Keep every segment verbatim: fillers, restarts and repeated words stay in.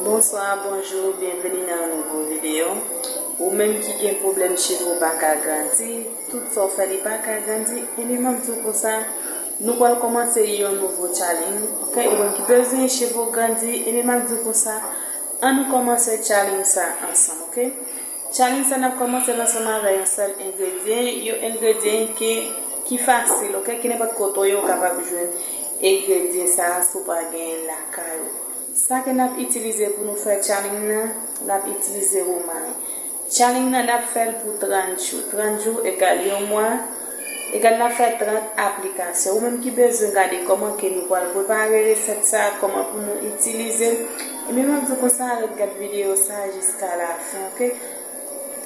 Bonswa, bonjou, byenveni nan yon nouvo videyo. Ou menm ki gen pwoblèm cheve w pa ka grandi, tout sa w fè li pa ka grandi, ebyen m ap di w konsa, nou pral kòmanse yon nouvo challenge, ok? Ou menm ki bezwen cheve w grandi, ebyen m ap di w konsa, ann nou kòmanse challenge sa ansanm, ok? Challenge sa n ap kòmanse l ansanm avè yon sèl engredyen, yon engredyen ki, ki fasil, ok? Ki nenpòt kote w ye, ou kapab jwenn engredyen sa a si w pa genyen l lakay ou. Sa ke n ap itilize pou nou fè challenge nan, n ap itilize womaren. Challenge nan, n ap fè l pou trant jou. Trant jou egal yon mwa, egal n ap fè trant aplikasyon. Ou menm ki bezwen gade kòman ke nou pral prepare resèt sa, kòman pou nou itilize l, ebyen m ap di w konsa, ret gad videyo sa jiska lafen, ok?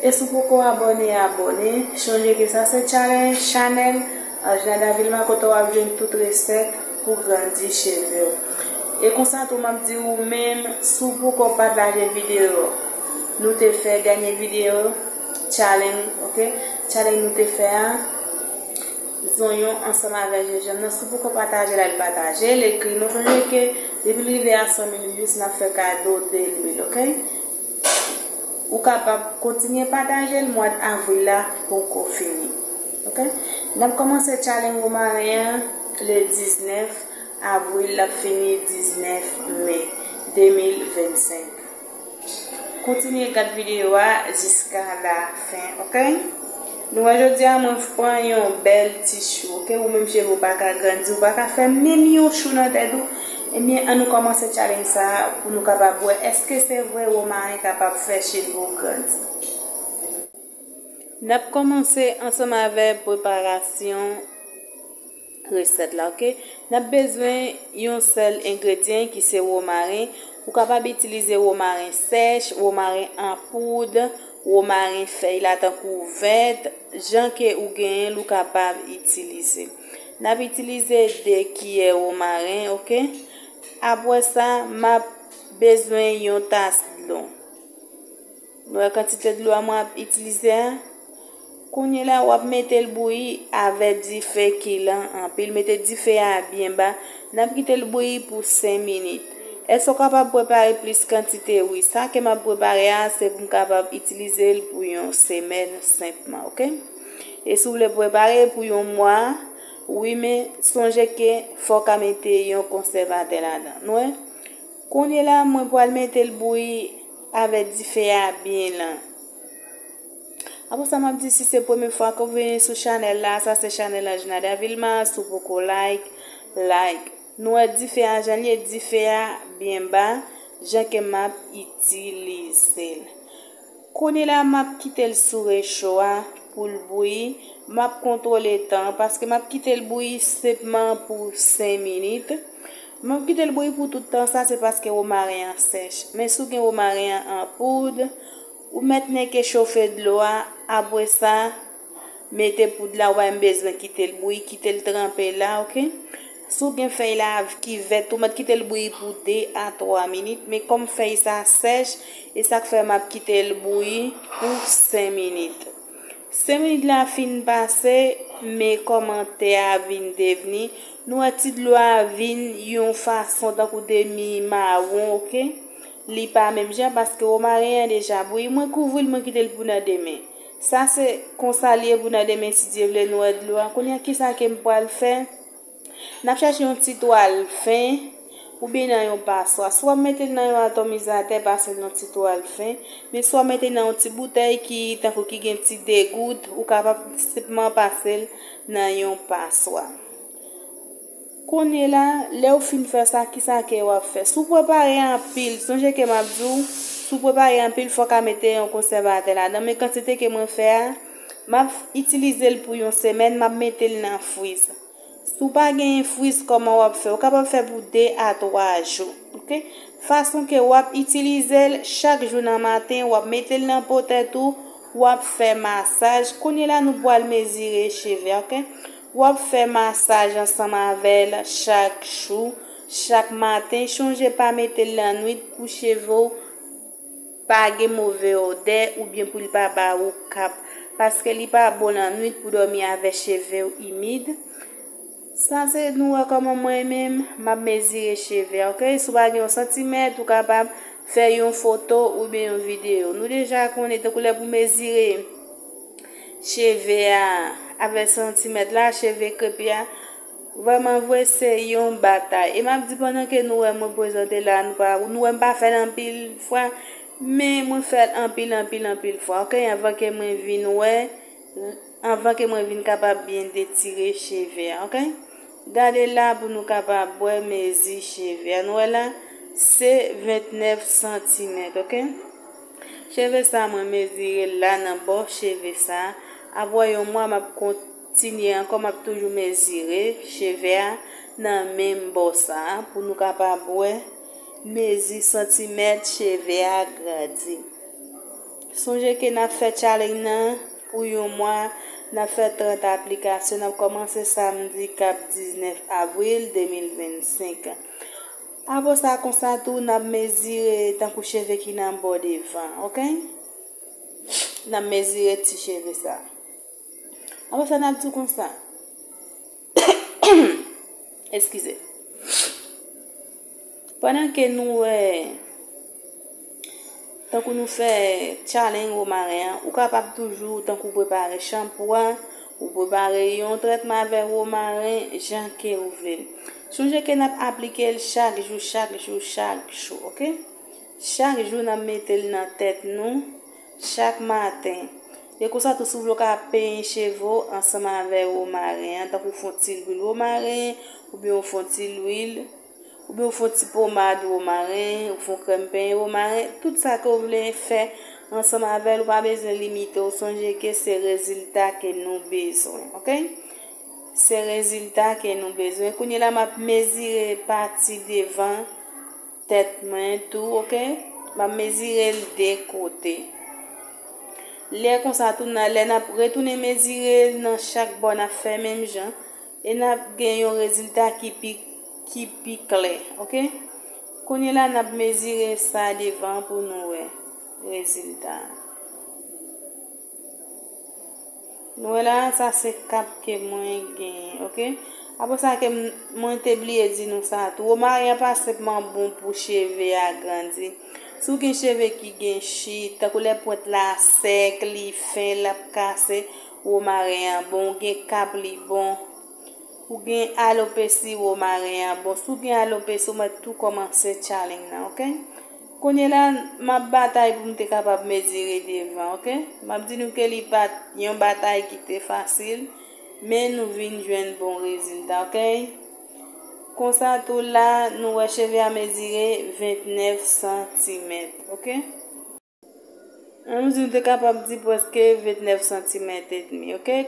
E si w poko abòne, abòne. Chonje ke sa se challenge, chanèl Anjnada Vilma kote w ap jwenn tout resèt pou grandi cheve w. E konsa tou, m ap di ou menm, si w poko pataje videyo nou te fè, dènye videyo, challenge, ok? Challenge nou te fè a, zonyon ansanm avèk jenjanm nan, si w poko pataje l, al pataje l, ekri nou. Chonje ke depi l rive a san mil views, n ap fè kado de lwil, ok? Ou kapab kontinye pataje l, mwa avril la poko fini. Ok? N ap kòmanse challenge womaren an le diznèf avril, l ap fini diznèf me de mil vennsenk. Kontinye gad videyo a jiska lafen, ok? Nou wè jodi a, mwen pran yon bèl ti chou, ok? Ou menm cheve w pa ka grandi, ou pa ka fè menm yon chou nan tèt ou, ebyen, ann nou kòmanse challenge sa a pou nou kapab wè èske se vre womaren kapab fè cheve w grandi. N ap kòmanse ansanm avè preparasyon resèt la, ok? N ap bezwen yon sèl engredyen ki se womaren. Ou kapab itilize womaren sèch, womaren an poud, womaren fèy la tankou vèt, jan ke ou genyen l ou kapab itilize. N ap itilize de kiyè womaren, ok? Apre sa, m ap bezwen yon tas dlo. Nou wè kantite dlo a mwen ap itilize a? Kounye la, w ap mete l bouyi avè dife ki lan anpil. Mete dife a byen ba. N ap kite l bouyi pou senk minit. Èske w kapab prepare plis kantite? Wi. Sa ke m ap prepare a, se pou m kapab itilize l pou yon semèn senpman, ok? E si w vle prepare pou yon mwa, wi, men sonje ke fò w ka mete yon konsèvatè ladan. Nou wè? Kounye la, mwen pral mete l bouyi avè dife a byen lan. Apre sa, m ap di, si se premye fwa ke w vini sou chanèl la, sa se chanèl Anjnada Vilma, si w poko like, like. Nou wè dife a jan l ye, dife a byen ba, jan ke m ap itilize l. Kounye la, m ap kite l sou recho a pou l bouyi. M ap kontwole tan an, paske m ap kite l bouyi senpman pou senk minit. M ap kite l bouyi pou tout tan sa, se paske womaren an sèch. Men si w gen womaren an an poud, ou mèt nèke chofe dlo a, apre sa, mete poud la, ou pa menm bezwen kite l bouyi, kite l tranpe la, ok? Si w gen fèy la ki vèt, ou mèt kite l bouyi pou de a twa minit, men kòm fèy sa sèch, e sa k fè m ap kite l bouyi pou senk minit. Senk minit la fin pase, men kòman tè a vin devni, nou wè ti dlo a vin yon fason tankou demi mawon, ok? Li pa menm jan paske womaren an deja bouyi. Mwen kouvri l, mwen kite l pou nan demen. Sa se konsa l ye pou nan demen, si Dye vle, nou wè dlo a. Kounye a, kisa ke m pral fè? N ap chèche yon ti twal fen oubyen nan yon paswa. Si w ap mete l nan yon atomizatè, pase l nan ti twal fen. Men si w ap mete l nan yon ti boutèy ki tankou ki gen ti degout, ou kapab senpman pase l nan yon paswa. Kounye la, lè w fin fè sa, kisa ke w ap fè? Si w prepare anpil, sonje ke m ap di w, si w prepare anpil, fò w ka mete yon konsèvatè ladan. Men kantite ke mwen fè a, m ap itilize l pou yon semèn, m ap mete l nan friz. Si w pa genyen friz, kòman w ap fè? Ou kapab fè pou de a twa jou, ok? Fason ke w ap itilize l, chak jou nan maten, w ap mete l nan po tèt ou, w ap fè masaj. Kounye la, nou pral mezire cheve, ok? W ap fè masaj ansanm avè l chak jou, chak maten. Chonje pa mete l lannwit pou cheve w pa gen move odè oubyen pou li pa ba ou kap, paske li pa bon lannwit pou dòmi avè cheve w imid. Sa se nou wè kòman mwen menm m ap mezire cheve a, ok? Si w pa gen yon santimèt, ou kapab fè yon foto oubyen yon videyo. Nou deja konnen tankou lè pou mezire cheve a avèk santimèt la, cheve krepe a, vrèman vre se yon batay. E m ap di pandan ke nou wè mwen prezante la, nou pa, nou wè m pa fè l anpil fwa, men mwen fè l anpil, anpil, anpil fwa, oke? Anvan ke mwen vin wè, anvan ke mwen vin kapab byen detire cheve a, oke? Gade la pou nou kapab wè mezi cheve a. Nou wè la, se vennèf santimèt, oke? Cheve sa mwen mezire l la nan bò cheve sa. Apre yon mwa, m ap kontinye ankò, m ap toujou mezire cheve a nan menm bò sa pou nou kapab wè mezi santimèt cheve a grandi. Sonje ke n ap fè challenge nan pou yon mwa, n ap fè trant aplikasyon, n ap kòmanse samdi k ap diznèf avril de mil vennsenk. Apre sa, konsa tou, n ap mezire tankou cheve ki nan bò devan, oke? N ap mezire ti cheve sa. Apre sa, n ap di konsa. Eskize. Pandan ke nou wè, tankou nou fè challenge womaren an, ou kapab toujou, tankou prepare chanpou a, ou prepare yon trètman avèk womaren, jan ke ou vle l. Sonje ke n ap aplike l chak jou, chak jou, chak jou, oke? Chak jou n ap mete l nan tèt nou, chak maten. E konsa tou, si w vle, w ka penyen cheve w ansanm avè womaren an, tankou fè yon ti lwil womaren, oubyen w fè yon ti lwil, oubyen w fè yon ti pomad womaren, ou fè yon krèm penyen womaren, tout sa ke w vle fè ansanm avè l, ou pa bezwen limite w. Sonje ke se rezilta ke nou bezwen, oke? Se rezilta ke nou bezwen. Kounye la, m ap mezire pati devan tèt mwen tou, oke? M ap mezire l de kote. Lè konsa tou, nan, lè n ap retounen mezire l nan chak bò, n ap fè menm jan. E n ap gen yon rezilta ki pi, ki pi klè, oke? Kounye la, n ap mezire sa devan pou nou wè rezilta a. Nou wè la, sa se kap ke mwen genyen, oke? Apre sa ke m, mwen te bliye di nou sa tou. Womaren an pa senpman bon pou cheve a grandi. Si w gen cheve ki gen chit, tankou lè pwent la sèk, li fen, l ap kase, womaren an bon, ou gen kap, li bon. Ou gen alopesi womaren an. Bon, si w gen alopesi, ou mèt tou kòmanse challenge nan, oke? Kounye la, m ap batay pou m te kapab mezire devan, oke? M ap di nou ke li pa t yon batay ki te fasil, men nou vin jwenn bon rezilta, oke? Konsa tou la, nou wè cheve a mezire vennèf santimèt, oke? An nou di nou te kapab di prèske vennèf santimèt edmi, oke?